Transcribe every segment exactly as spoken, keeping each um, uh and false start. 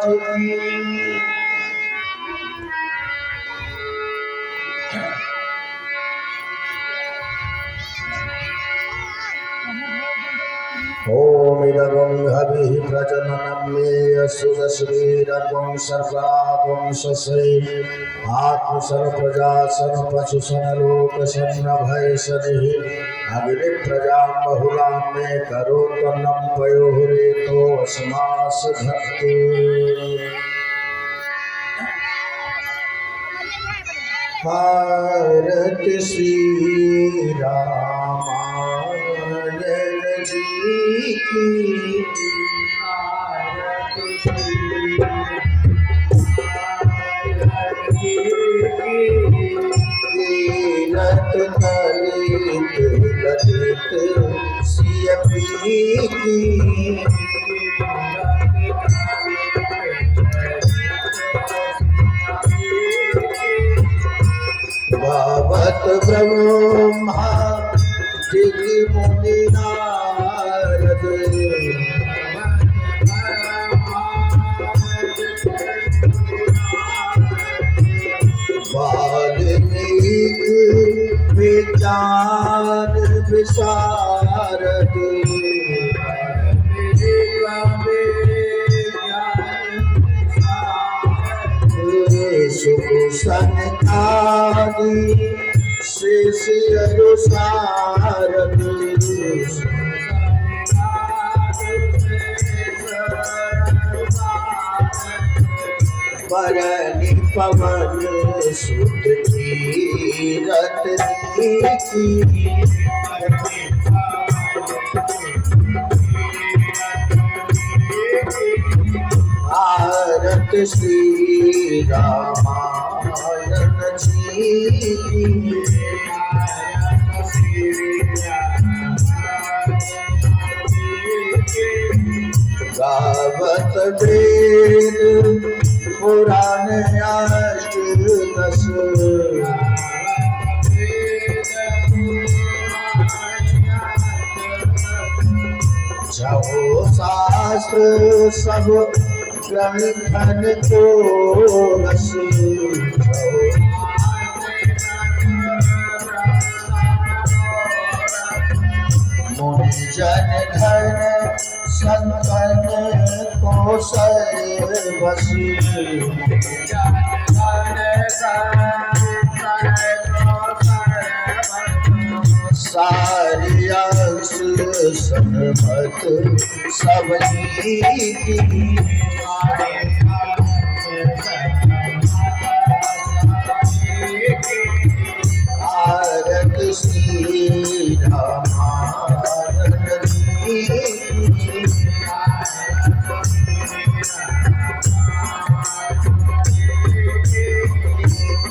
ॐ इदगुं हविः प्रजननं मे यस्सु दशवीरगुं सर्वागुं ससे आत्मसर्वप्रजा सर्वपशुसनलोकसन्नभयसनिः अग्निप्रजां बहुलां मे करोतन्नं पयोः रेतोऽस्मासु धत्तु। आरती श्री रामायण जी की। आरती श्री रामायण जी की। तीरथ तलित ललित सिय पीति। गावत ब्रह्मा दिव्य मुनि नारद। वाल्मीकि विज्ञान विशारद। सुख सनकादि शेष अरु सारद। बरनि पवन सुत तीरथ की। आरत श्री रामायण जी की। गावत वेद पुराण अष्ट दस। छहो शास्त्र सब ग्रंथन को रस। मुनि जन धन संतन को सर्वस। सारी अंश सन्मत सब नीति। आरत श्री रामायण जी।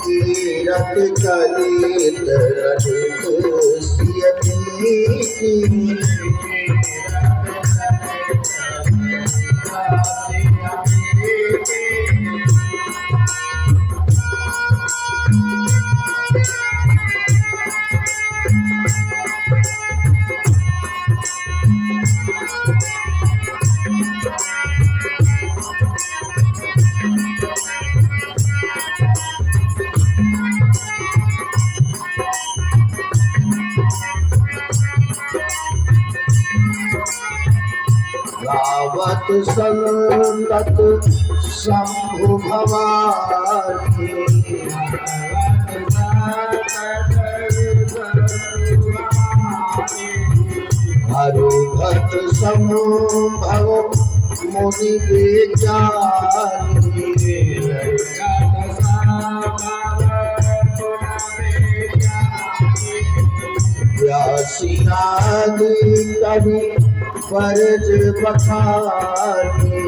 तीरथ कलित ललित सिय पीति। गावत संतत शंभु भवानी। हरुघट संभव मुनि विज्ञानी। व्यास आदि कवि बरज बखानी।